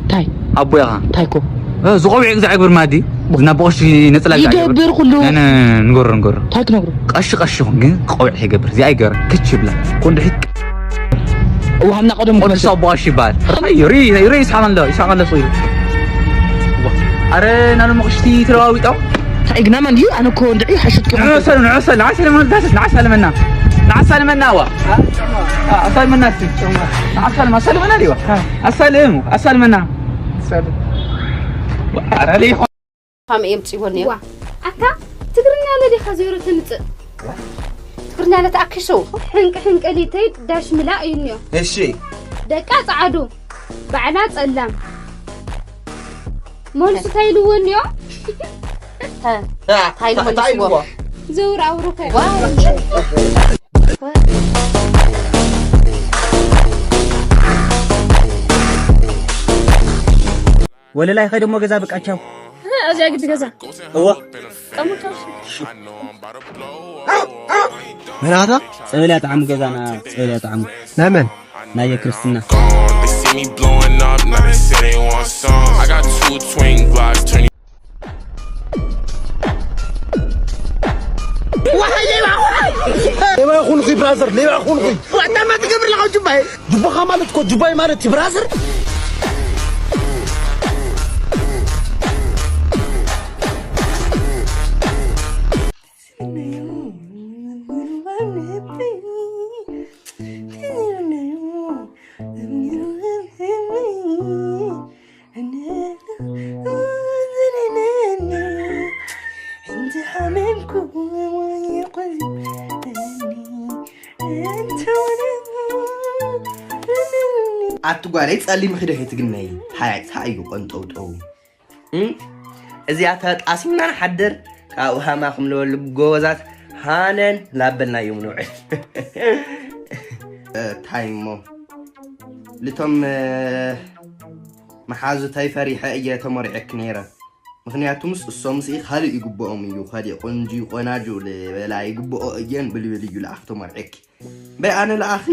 እንታይ? ኣቦ ኢኻ። እንታይ ኮ? እ፣ ዝቆብዕ ግዛዕ ይግብር ማዲ። ዝና ብቐሺ ነጽላ ግዛዕ ይግብር። ይገብር ኩሉ። ነነ፣ ንገሮ፣ ንገሮ። እንታይ ክነግሮ? ቀሺ፣ ቀሺ ይኹን ግን ቆብዕ ይገብር። እዚኣ ይገብር። ክች ይብላ። ኮን ድሒት። ውሃና ቀደም ቆመሰ። ቅዱስ ኣቦ ቀሺ ይበሃል። ሪ፣ ሪ፣ ሪ፣ ይስሓቕ ኣሎ፣ ይስሓቕ ኣሎ፣ ሶ እዩ። ኣረ፣ ናሉ መቕሽቲ ተለዋዊጦም። እንታይ ግና ማን እዩ? ኣነ እኮ እንድዒ ሓሽት ኪ ንዑ ሰሉ፣ ንዑ ሰሉ፣ ንዓ ሰለመና፣ ንዓ ሰለመና። ንዓ ሰለመና፣ ዋ። አ፣ ኣሳልመና እስቲ። ኣሳልም፣ ኣሳልመና ዲዋ። ኣሳልም፣ ኣሳልመና። ኣረ፣ ለይ ካም እዮም ጽወን እዮም። ዋ፣ ኣታ ትግርኛ ለዲኻ ዜሮ ተምጽእ? ትግርኛ ለተኣኪሱ። ሕንቅ ሕንቅ ሊተይ ዳሽ ምላ እዩ እንዮ። እሺ። ደቃ ጻዕዱ፣ ባዕላ ጸላም። መልሱ እንታይ ኢልዎ እንዮ? እንታይ ኢሉ መልስዎ? ዘውር ኣውሮፓ። ወለላይ ኸይደ እሞ ገዛ ብቃ ቻው። እዚኣ ግዲ ገዛ እወ ቀሙቻ መናታ ጸበል ያጥዓሙ ገዛና ጸበል ያጥዓሙ ናመን ናየ ክርስትና They see me blowing up, now they say they want some. I got two twin Glocks, turn ሌባ ይኹንኹ ብራዘር፣ ሌባ ይኹንኹ። ዋጣማ ትገብር ለኻ ጁባይ። ጁባኻ ማለት እኮ ጁባይ ማለት እዩ ብራዘር። ኣቲ ጓለይ ጸሊም ኺዶ ሄትግነይ ሃያይ ሳዩ ቆንጠውጠው እም? እዚኣ ተጣሲምና ንሓድር ካብኡ ሃማ ክምለወሉ ጎበዛት ሃነን ላበልና እዮም ንውዕል እ፣ ታይ እሞ ልቶም እ፣ መሓዙተይ ፈሪሐ እየ ተመሪዐኪ ነይረ። ምኽንያቱምስ እሶምስ ካልእ ይግብኦም እዩ። ካልእ ቆንጂ ቆናጁ ልበላ ይግብኦ እየን ብልብል እዩ ለኣኽ ተመርዐኪ። በይ ኣነ ለኣኺ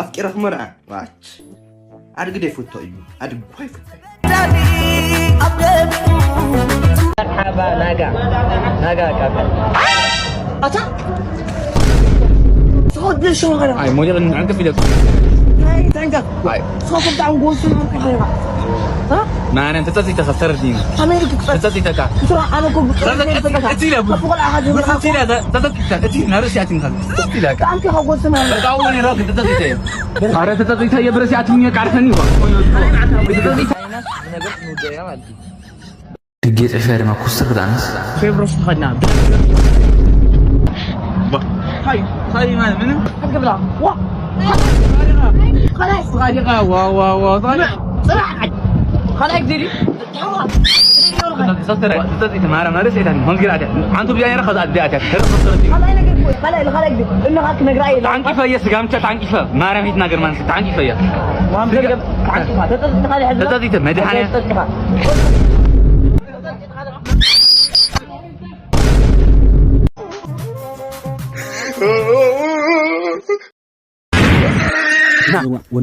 ኣፍቂረ ክመርዓ። ዋች ኣድጊ ደይፈቶ እዩ። ኣድጊ እኮ ኣይፈቶ እዩ። ሓባ ናጋ ናጋ ቃቃ ኣታ ስኹት ደሽ ወኸረ ኣይ ሞዴል ንዕንቅፍ ኢለኩ ታንካ ኣይ ስኹት ዳን ጎሱ ማነ ተጸጽይተካ ተረዲኒ ኣሜሪካ ተጸጽይተካ ስራ ኣነ ኮ እቲ ኢለ ቡን እቲ ኢለ ተጸጽይተ እቲ ናርእሲ ኣትንካ ተጸጽይለካ ኣንተ ኸጎስና በቃ ወኒ ራክ ተጸጽይተ ኣረ ተጸጽይተ የብረሲ ኣትኛ ቃርፈኒ ግጌ ጽሕፍያ ድማ ኩስትር ክዳንስ ፌብሮስ ተኸድና ሃይ ሃይ ማለት ምንም ግብላ ዋ ዲኻ ዋ ዋ ዋ ጽናሕ ካልኣይ ግዜ ድዩ ተጸጽይተ ማራ ማራ ሰይጣን ሆንጊራ ኣትያ ሓንቱ ብያ ነራ ከዛ ኣድያ ኣትያ ካልኣይ ነገር ካልኣይ፣ ካልኣይ ግዜ እንኻ ክነግራ እየ። ተዓንቂፈ እየ፣ ስጋምቸ ተዓንቂፈ። ማርያም ይትናገር ማለት ተዓንቂፈ እየ። ማም ገብ ተዓንቂፋ። ተጠጥኻ ልሕዝ። ተጠጢተ፣ መድሓንያ። ተጠጥኻ።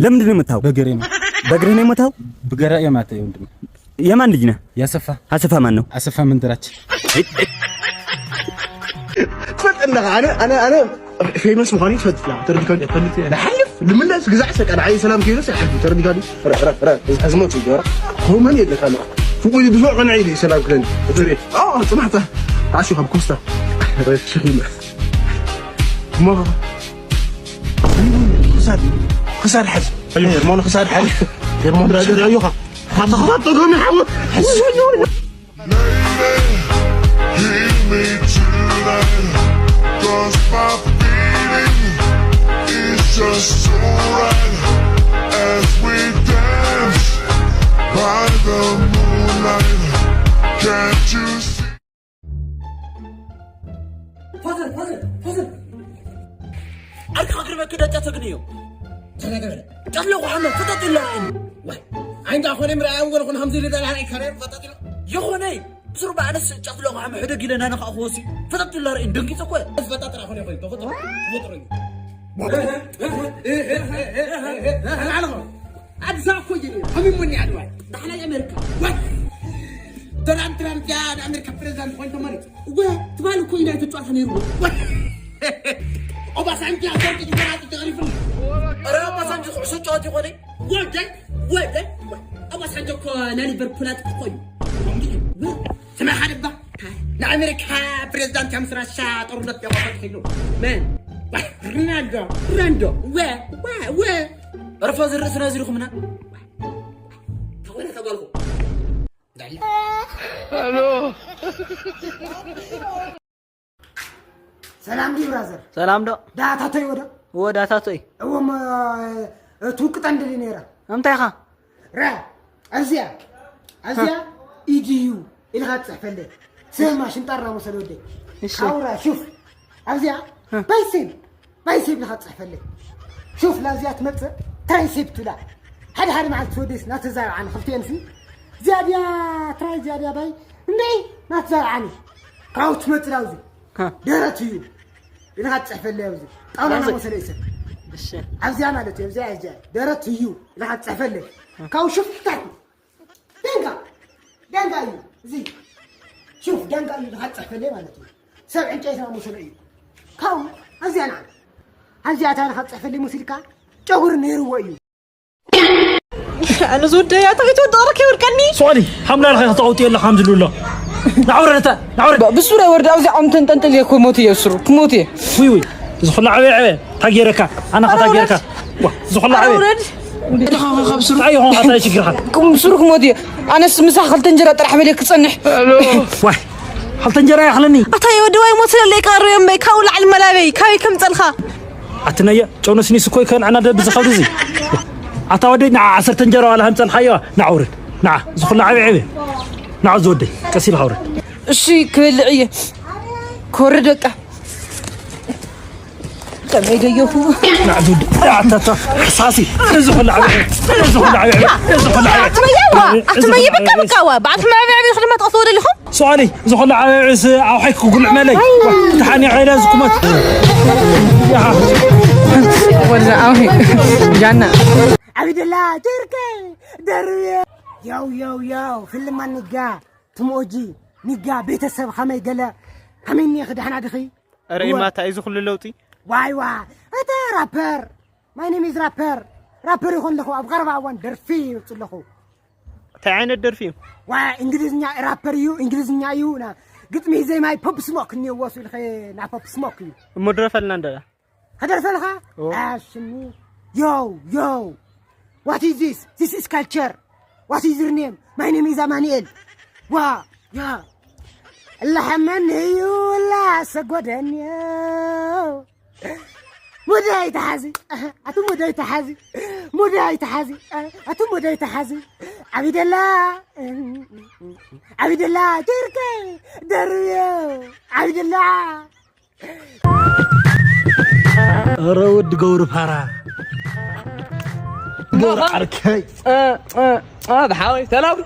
ለምንድን ነው የመታው? በግሬ ነው። በግሬ ነው የመታው? ብገራ የማተ ወንድም። የማን ልጅ ነህ? ያሰፋ። አሰፋ ማን ነው? አሰፋ መንደራችን። ትፈልጥ ኣለኻ? ኣነ ኣነ ኣነ ፌመስ ምዃኑ ትፈልጥ ኣለኻ? ተረዲካኒ? ንሓልፍ ንምለስ ግዛዕ ሰቀ ንዓይ ሰላም ከይብለስ ይሓልፍ። ተረዲካኒ? ረ- ረ- ረ- እዚ ሕዝመት እዩ ጀራ። ኮመን የለካ ኣለኻ። ፍቑይ ብፍቕ ቀንዐ ኢለ ሰላም ክለኒ። እትሪ። ኣዎ፣ ጽናሕታ። ዓሹ ካብ ኮስታ። ረ- ሽኺ ይመ- እሞ ክሳድ ክሳድ ሓዝ። ሄርሞን ክሳድ ሓዝ። ሄርሞን ራጀ ኣዮኻ። ካታ ክሳድ ጠጎሚ ሓወ። ሕዝብ Hear me tonight, cause my feeling is just so right as we dance by the moonlight. Can't you see? ፋዘር ፋዘር ፋዘር፣ ኣርካ ክግርመክ ደጫ ተግንዮ። ተናገረ። ጨፍለቑ ሓመድ ፈጠጥ ኢላ ርኢኒ። ዋይ፣ ዓይንካ ኮነ ምርኣያ ወለ ኮነ ከምዚ ኢለ ዳላ ርኢካ ነይሩ ፈጠጥ ኢላ። የኾነይ፣ ብስሩ በኣነስ ጨፍለቑ ሓመድ ሕደግ ኢለ ናነኻ ክወሲ ፈጠጥ ኢላ ርኢኒ። ደንጊጸ እኮ እየ። ፈጠጥ ጥራሕ ኮነ ይኾን፣ ተፈጥሮ፣ ተፈጥሮ እዩ። ኣነ ኣለኹ። ኣዲስ ኣበባ እኮ እየ ነይረ። ከመይ እሞ እኒኣ ድባይ? ዳሕላይ ኣሜሪካ። ዋይ! ዶናልድ ትራምፕ ያ ንኣሜሪካ ፕሬዚዳንት ኮይኑ ተመሪጹ። እወ፣ ትማሊ እኮ ዩናይትድ ጨዋታ ነይሩ። ዋይ! ኦባሳንጆ ኣብ ዘውቂ ተመራጺ ተቐሪፉ። ኧረ ኦባሳንጆ ኩዕሶ ጨዋታ ይኾነ? ወደ፣ ወደ፣ ኦባሳንጆ እኮ ናይ ሊቨርፑል ኣጥቂ እኮ እዩ። ስምኻ ደባ ንኣሜሪካ ፕሬዚዳንት እያ ምስ ራሻ ጦርነት የቋፈት ኢሉ። መን? ሪናልዶ፣ ሪናልዶ። ወ፣ ወ፣ ወ። ዕርፎ ዝርእስና እዚልኩምና። ተኾነ ተጓልኩ። ሰላም ዲ ብራዘር። ሰላም ዶ? ዳታተይ ወደ ወዳታቶይ። እዎም ትውቅጠ እንደሊ ነይራ። እንታይ ኢኻ? ራ ኣብዚኣ ኣብዚኣ ኢድዩ ኢልካ ትፅሕፈለይ። ስማ ሽንጣራ መሰል ወደይ። እሺ። ካውራ ሹፍ ኣብዚኣ ባይሴፕ ባይሴፕ ኢልካ ትፅሕፈለይ። ሹፍ ላብዚኣ ትመፅእ ትራይሴፕ ትብላ። ሓደ ሓደ መዓልቲ ወደይስ ናተዛረብዓኒ ክልቲኤንሲ ዚያድያ ትራይ ዚያድያ ባይ እንደ ናተዛረብዓኒ ካብኡ ትመፅእ ናብዚ ደረት እዩ ኢልካ ትፅሕፈለይ ኣብዚ ጣውላና ኣብዚ። መሰለ ይሰብ እሺ። ኣብዚኣ ማለት እዩ ኣብዚኣ ኣብዚኣ ደረት እዩ ኢልካ ትፅሕፈለይ ካብኡ ሽፍታት ደንጋ ደንጋ እዩ እዚ ሹፍ ደንጋ እዩ ኢልካ ትፅሕፈለይ ማለት እዩ ሰብ ዕንጨይትና መሰለ እዩ ካብኡ ኣብዚኣ ንዓ ኣብዚኣ ታሪኻ ትፅሕፈለይ መሲልካ ጨጉሪ ነይርዎ እዩ ኣነ ዝወደያ ተገይቱ ወደቕረ ከይወድቀኒ ሶሊ ሓምላልኻ ተቐውጥ የለ ከም ዝብሉ ኣሎ ናዕውረድ እታ ናዕውረድ ብሱረ ወርድ ኣብዚ ዓም ተንጠልጥል እየ ክሞት እየ ብሱሩ ክሞት እየ ውይ ውይ ዝኹላ ዓበየ ዓበየ ታጌረካ ኣና ኸታጌረካ ዝኹላ ዓበየ ውረድ እንታይ ይኾን ኸታ ሽግርኻ ብሱሩ ክሞት እየ ኣነስ ምሳ ክልተ እንጀራ ጥራሕ በልየ ክፀንሕ ዋይ ሓልተ እንጀራ ይኽለኒ ኣታ የወደዋይ ሞት ለለይ ቀርብ እምበይ ካብኡ ላዕሊ መላበይ ካበይ ከምፀልካ ኣትነየ ጨው ነስኒስ እኮ ይከን ኣና ደብ ዝኸብድ እዚ ኣታ ወደይ ንዓ ዓሰርተ እንጀራ ዋላ ከምፀልካዮ ንዓ ውረድ ንዓ ዝኹላ ዓበየ ዓበየ ንዓ ዝወደይ ቀስ ኢልካ ውረድ እሺ ክበልዕ እየ ክወርድ በቃ ከመይ ደየኹ ንዓ ዝወደይ ኣታታ ሓሳሲ እዚ ኹላ ዓበየ እዚ ኹላ ዓበየ እዚ ኹላ ዓበየ ኣትመየ ዋ ኣትመየ በቃ በቃ ዋ በዓል ሕመ ዓበየ ዓበየ ክድማ ትቐስዎ ደሊኹም ሶዓሊ ዝኾነ ዓበብዕስ ኣብ ሓይክ ጉልዕ መለይ ተሓኒ ዓይላ ዝኩመት ወላ ኣውሂ ጃና ዓቢደላ ጀርከ ደርብየ ያው ያው ያው ፍልማ ኒጋ ትምኦጂ ኒጋ ቤተሰብ ከመይ ገለ ከመይ እኒኺ ደሕና ድኺ ኧረ ኢማታ እዚ ኩሉ ለውጢ ዋይ ዋ እተ ራፐር ማይ ኔም ኢዝ ራፐር ራፐር ይኾን ኣለኹ ኣብ ቀረባ እዋን ደርፊ ይወፅእ ኣለኹ እንታይ ዓይነት ደርፊ እዩ ዋ እንግሊዝኛ ራፐር እዩ እንግሊዝኛ እዩ ና ግጥሚ ዜማይ ፖፕ ስሞክ እኒዎ ስልኸ ና ፖፕ ስሞክ እዩ እሞ ድረፈልና እንደ ከደርፈልኻ ኣሽኒ ዮው ዮው what is this this is culture what is your name my name is ኣማኑኤል ዋ ያ እላሐመን እዩ ላሰጎደንዮ ሙዳይ ተሓዚ ኣቱ ሙዳይ ተሓዚ ሙዳይ ተሓዚ ኣቱ ሙዳይ ተሓዚ ዓቢደላ ዓቢደላ ጀርከ ደርብዮ ዓቢደላ ኧረ ወዲ ገብሩ ፋራ። ገብሩ ዓርከይ። እ፣ እ፣ እ፣ ዝሓወይ፣ ሰላም።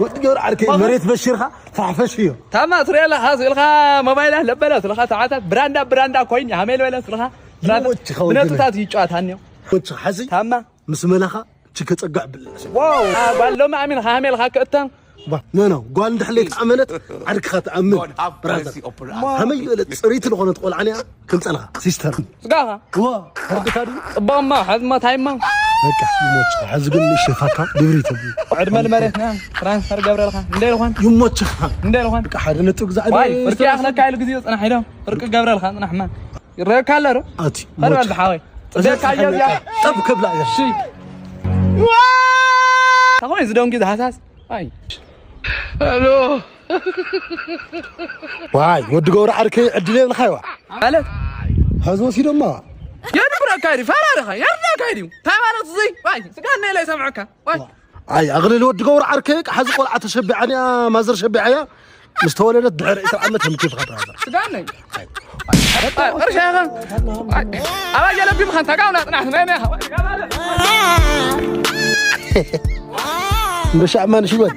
ወዲ ገብሩ ዓርከይ፣ መሬት በሺርካ ፋሕፈሽ እዩ። ታማ ትሪኦ ኣለኻ፣ ስእልኻ ሞባይላት ለበለ፣ ስእልኻ ሰዓታት ብራንዳ፣ ብራንዳ ኮይን፣ ሃሜል በለ፣ ስእልኻ ብራንዳ። ይሞችኻ ወዲ ብነጥብታት ይጫወት፣ ሃኒዮ። ይሞችኻ፣ ሓዚ ታማ። ምስ መለኻ ችከ ጸጋዕ ብለሽ። ዋው፣ ጓል ሎሚ ኣሚን ሃሜልኻ ክእተም። ባ፣ ኖ፣ ኖ፣ ጓል እንድሕር ለይትኣመነት ዓርክኻ ትኣምን። ብራዘር፣ ሃመይ ዝበለ ጽሪት ዝኾነት ቆልዓ እያ ክምጸልኻ፣ ሲስተር። ስጋኻ? ዋ፣ ሕርድካ ድዩ? ጽቡቕማ፣ ሕዝሞ ታይማ። በቃ፣ ይሞችኻ። ሕዚ ግን ንእሽተይ ፋታ ድብሪ ተብሉ። ዕድመ ንመሬትና ትራንስፈር ገብረልካ። እንደ ይኾን? ይሞችኻ። እንደ ይኾን? በቃ፣ ሓደ ነጥብ ግዛዕ ዋይ፣ ድዩ? ፍርቂ ኣኽለካ ኢሉ ግዜ ጽናሕ ኢሎ። ፍርቂ ገብረልካ ጽናሕማ። ይረካ ኣሎ ዶ? ኣቲ፣ ኸርበል ሞች። ዝሓወይ። እዛ ጽደካ እያ እዚኣ። ጠብ ክብላ እያ። እሺ። ታኾይ ዝደንጊ ዝሃሳስ? ኣይ። ሄሎ። ዋይ፣ ወዲ ገብሩ ዓርከይ ዕድል የብልኻይ ዋ። ማለት? ሐዚ ወሲዶማ። የድብረካ እዩ፣ ፈራርኻ፣ የርዳካ እዩ። እንታይ ማለት እዚ? ዋይ፣ ስጋ እነ ኢለ ይሰምዐካ። ዋይ። ኣይ፣ ኣቕልል ወዲ ገብሩ ዓርከይ፣ ቃ ሐዚ ቆልዓ ተሸቢዓን እያ፣ ማዘር ሸቢዓ እያ። ምስ ተወለደት ድሕሪ ዕስራ ዓመት ህምኪ ኢኻ ብራዘር። ስጋ እነ። ኣይ፣ ቅርሻ ኢኻ። ኣይ፣ ኣባይ የለቢምኻ፣ እንታይ ጋብላ ጽናሕ፣ ናይ፣ ናይ፣ እምበሻዕ ማን ሽወል።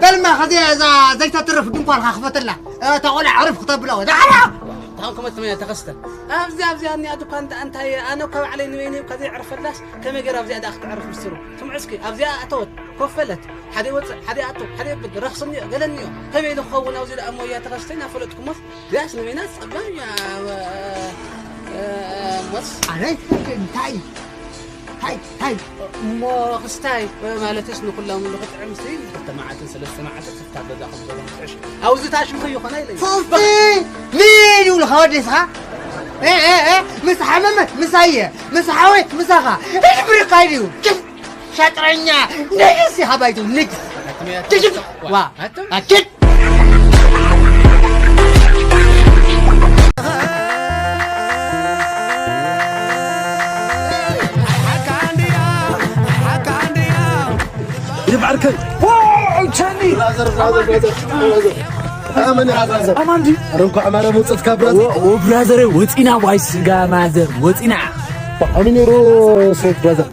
በልማ፣ ከዚ እዛ ዘይተትርፍ ድንኳንካ ክፈተላ። እታ ቆልዓ ዕርፍ ክተብሎ። ዳዕላ! ታንኩ መትመ ተኸስተ። ኣብዚ፣ ኣብዚኣ እኒኣ ድኳን እንታ-፣ እንታይ፣ ኣነ እኮ ባዕለይ ንበይነይ እኮ ዘይዕርፈላስ፣ ከመይ ገይራ ኣብዚኣ ደኣ ክትዕርፍ ምስሩ? ትምዕስኪ፣ ኣብዚኣ ኣተወት፣ ኮፈለት፣ ሓደ ይወፅእ፣ ሓደ ይኣቱ፣ ሓደ የብል፣ ረኽሲ እኒኦ፣ ገለ እኒኦ። ከመይ ኢሉ ክኸውን ኣብዚ ደኣ እሞ እያ ተኸስተ፣ እናፈለጥኩሞስ፣ እዚኣስ ንበይና ጸጋም እያ፣ እ፣ እ፣ ሞስ። ኣነ እንታይ? ሃይ፣ ሃይ። እሞ ክስታይ ማለትስ ንኩሎም ንኽጥዕም ሲ ክልተ መዓልትን ሰለስተ መዓልትን ስፍታ ገዛ ከም ዘሎ ክትዕሽ። ኣብዚ ታሽም ከይኾነ ኢለ። ፉፊ! ምን ይብልኻ ወዴስኻ? እ፣ እ፣ እ፣ ምስ ሓመመት ምሳየ፣ ምስ ሓወየት ምሳኻ። እጅ ብሪኻ እዩ። ጭፍ! ሻጥረኛ! ንግስ ኢኻ ባይቱ፣ ንግስ! ጭፍ! ዋ! ኣኪድ! ይብዓርከይ። ዋው፣ ቻኒ። ብራዘር፣ ብራዘር፣ ብራዘር፣ ብራዘር። ኣመን ኢኻ ብራዘር። ኣማን ድዩ? ኣረ እንኳዕ ማርያም ወፀትካ ብራዘር። ወ-፣ ወ-፣ ብራዘር፣ ወፂና ዋይ ስጋ ማዘር፣ ወፂና። ኣመን ሮ ሴት ብራዘር።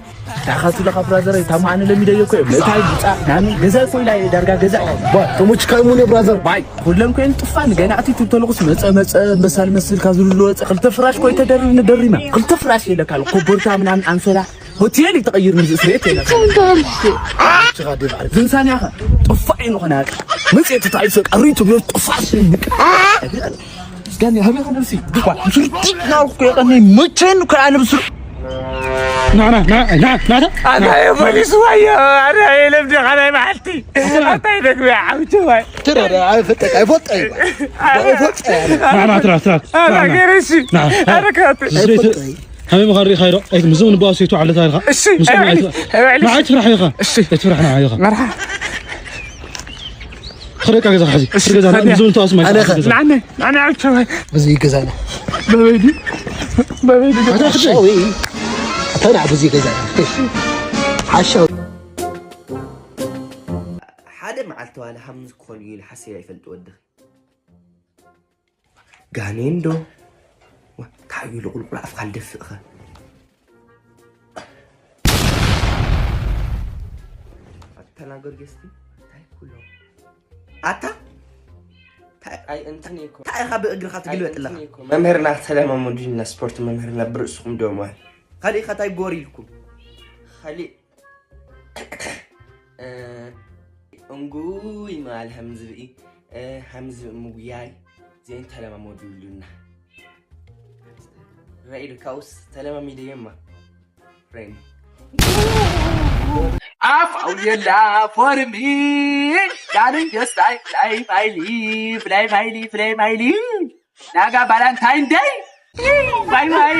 ዳኻ ትብለኻ ብራዘር፣ ታማ ኣነ ለሚደዮ እኮ እዮም። እንታይ ብጻ ናኒ ገዛ እኮ ኢላ እየ፣ ዳርጋ ገዛ እየ። ባ፣ ተሞችካ ይሙን ብራዘር። ባይ፣ ኩለን ኮይን ጥፋን፣ ገና ኣቲቱ ተለኹስ መጸ፣ መጸ፣ ኣንበሳ ልመስል ካብ ዝብሉ ወጸ፣ ክልተ ፍራሽ ኮይ ተደሪብኒ ደሪና። ክልተ ፍራሽ የለካ፣ ኮቦርታ ምናምን ኣንሶላ፣ ሆቴል እዩ ተቐይርኒ፣ ዝእስርየት የለን። ችኻ ደብ ዓርፍ። ዝንሳን ያኸ፣ ጥፋ እዩ ንኾነ ያኸ። መጽ ተታይሶ፣ ቀሪቱ ብሎ ጥፋ ሽንቅ። ስጋኒ፣ ሃበይ ኸደርሲ? ድኳ፣ ስርጭት ናልኩ የቐኒ፣ መቸን እኮ ኣነ ብስሩ-፣ ና፣ ና፣ ና፣ ና፣ ና፣ ና። ኣታ የፖሊስ ዋዮ፣ ኣታ የለምዲ ኻናይ መዓልቲ። ኣታ ይደግመ፣ ዓውቸ ዋይ። ትረ፣ ኣይፈጠቅ፣ ኣይፈጠቅ። ኣይፈጠቅ። ና፣ ና፣ ትራ፣ ትራ። ኣታ ና፣ ና። ገረሲ። ና፣ ና። ኣረ ካት። ዝስሬት፣ ሃበይ ምዃን ሪኢኻ ዶ? ኣይ፣ ምዞም ንባሱ ይተዋዕለታ ኢኻ። እሺ፣ ምስ ኣይበዕሊ፣ ሰማዕቱ። ኣይበዕሊ። ንዓይ ትፍራሕ ኢኻ። እሺ። ኣይትፍራሕ ንዓይ ኢኻ። መርሓ። ኸደቃ ገዛ ኸዚ። እሺ፣ ገዛ ኸድያ። ብዙ ንተዋስ ማለት ኣነ ገዛ። ንዓነ፣ ንዓነ ዓልተዋይ። ብዙ ይገዛና። በበይዲ፣ በበይዲ ገዛ። ሓሻዊ። ኣታ ንዓ ብዙ ይገዛና። ሓሻዊ። ሓደ መዓልቲ ዋላ ሃምዚ ክኾን እዩ ኢሉ ሓሲበ ኣይፈልጥ ወድኺ። ጋኔን ዶ? ዋ፣ እንታይ እዩ ልቑልቁል ኣፍካ ልደፍእኸ? ኣተናገር ጌስቲ፣ እንታይ ኩሎ? ኣታ? እንታይ ኣይ፣ እንትን እኮ። እንታይ ኢኻ ብእግርኻ ትግልበጥ እንትን ኣለኻ? እኮ። መምህርና ተለማመዱና ስፖርት መምህርና ብርእስኹም ዶ ማል? ካሊእ ኸ እንታይ ጎር ኢልኩም? ካሊእ እ፣ እንጉይ ማል ሃምዝብኢ፣ እ፣ ሃምዝብኢ ምጉያይ ዘይን ተለማመዱሉና። ራኢድ ካውስ ተለማሚደ የማ። ሬኒ። ኣፍ ኣውየላ ፎርሚ፣ ዳኒ የስታይ፣ ፍላይ ማይሊ፣ ፍላይ ማይሊ፣ ፍላይ ማይሊ። ናጋ ቫላንታይን ደይ። ዋይ ዋይ።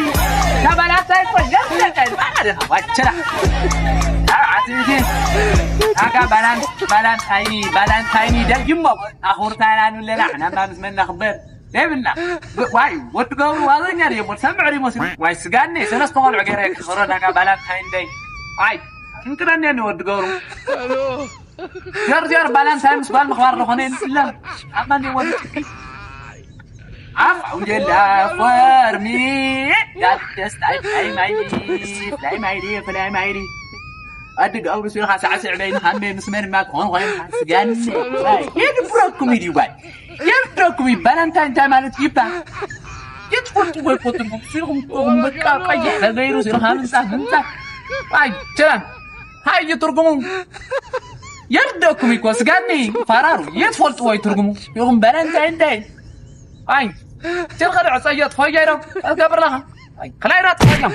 ናጋ ቫላንታይን እኮ የብለካ እዩ። ባዕልኻ ዋይ ቸላ። ኣብ ዓትብቲ። ናጋ ቫላን-፣ ቫላንታይኒ፣ ቫላንታይኒ ደይ እሞ ኣኹርታና ንብለና። ናማ ምስ መና ክበር። ደይብና። ብ-፣ ዋይ፣ ወዲ ገብሩ ዋዘኛ ድየ እሞ ሰምዕ ድየ መስሉ። ዋይ ስጋኒ፣ ሰለስተ ቆልዑ ገይረ ክኽሮ ናጋ ቫላንታይን ደይ። ኣይ፣ እንቅረኒ ወዲ ገብሩ። ጀር ጀር ቫላንታይን ምስ ጓል ምኽባር ዝኾነ የለን። ኣብ ማን ይወድቅ? ኣፍ ዓውጀላ ፎርሚ ዳደስ ታይ ታይ ማይዲ ፍላይ ማይዲ ፍላይ ማይዲ ኣድግ ኣውርስ ኢልካ ሳዕስዕ በይንኻ እምበይ ምስ መን እማ ክኾን ኮይንካ ስጋኒ የድብረኩም እዩ ጓል የድብረኩም እዩ ባላንታይን እንታይ ማለት ይባ የትፈልጥዎ ይፈትልኩም ስልኩም ኮኹም በቃ ቀይሕ ተገይሩ ስልኻ ምንጻፍ ምንጻፍ ኣይ ቸራን ሃይ ትርጉሙ የርደኩም እኮ ስጋኒ ፈራሩ የትፈልጥዎ ትርጉሙ ይኹም ባላንታይን እንታይ ኣይ ቸርኸ ዕፀየት ሆያይሮ ገብርለኻ ክላይራት ሆያም